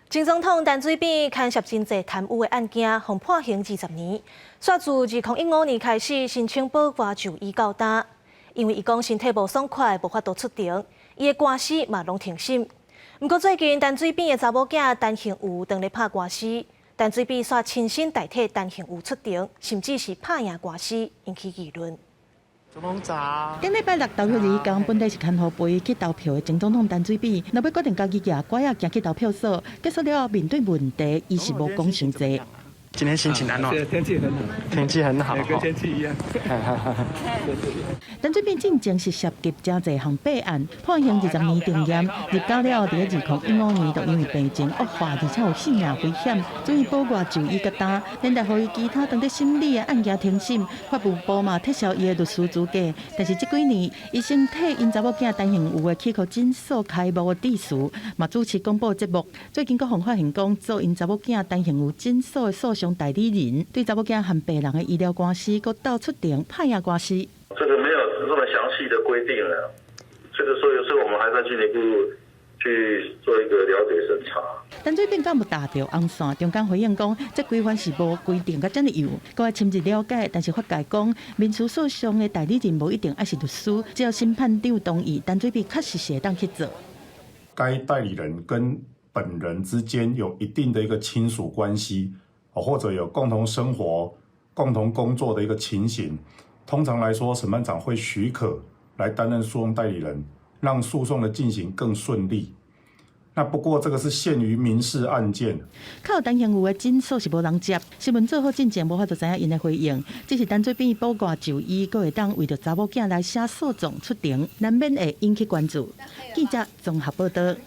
前總統陳水扁牽涉真濟貪汙的案件，予判刑20年。煞自2015年開始申請保外就醫到今，因為伊講身體無爽快，無法度出庭，伊的官司嘛攏停審。毋過最近陳水扁的查某囝陳幸妤當咧拍官司，陳水扁煞親身代替陳幸妤出庭，甚至是拍贏官司，引起議論。總統早。頂禮拜六投票日彼工，本底是牽予陪去投票的前總統陳水扁，若欲決定家己舉拐仔行去投票所，結束了後面對問題，伊是無講傷濟。今天心情安怎？天氣很好，天氣很好，跟天氣一樣。陳水扁進前是涉及誠濟項弊案，判刑20年定讞，入監了後，佇2015年就因為病情惡化，而且有性命危險，所以保外就醫到今，連帶予伊其他當咧審理的案件停審，法務部嘛撤銷伊的律師資格。但是這幾年，伊先替𪜶查某囝陳幸妤的齒科診所開幕的致辭，嘛主持廣播節目。最近閣予發現講做𪜶查某囝陳幸妤診所的訴訟代理人，對查某囝和病人的醫療官司，閣鬥出庭拍贏官司。這個沒有這麼詳細的規定了，這個所以說我們還在進一步去做一個了解審查。陳水扁敢有踏著紅線？中間回應講，這規範是無規定甲遮爾幼，閣愛深入了解。但是法界講，民事訴訟的代理人無一定愛是律師，只要審判長同意，陳水扁確實是會當去做。該代理人跟本人之間有一定的一個親屬關係，或者有共同生活、共同工作的一個情形，通常來說，審判長會許可來擔任訴訟代理人，讓訴訟的進行更順利。那不過這個是限於民事案件。靠陳幸妤的診所是無人接，新聞做好進前無法度知影𪜶的回應。只是陳水扁保外就醫，閣會當為著查某囝來寫訴狀出庭，難免會引起關注。記者綜合報道。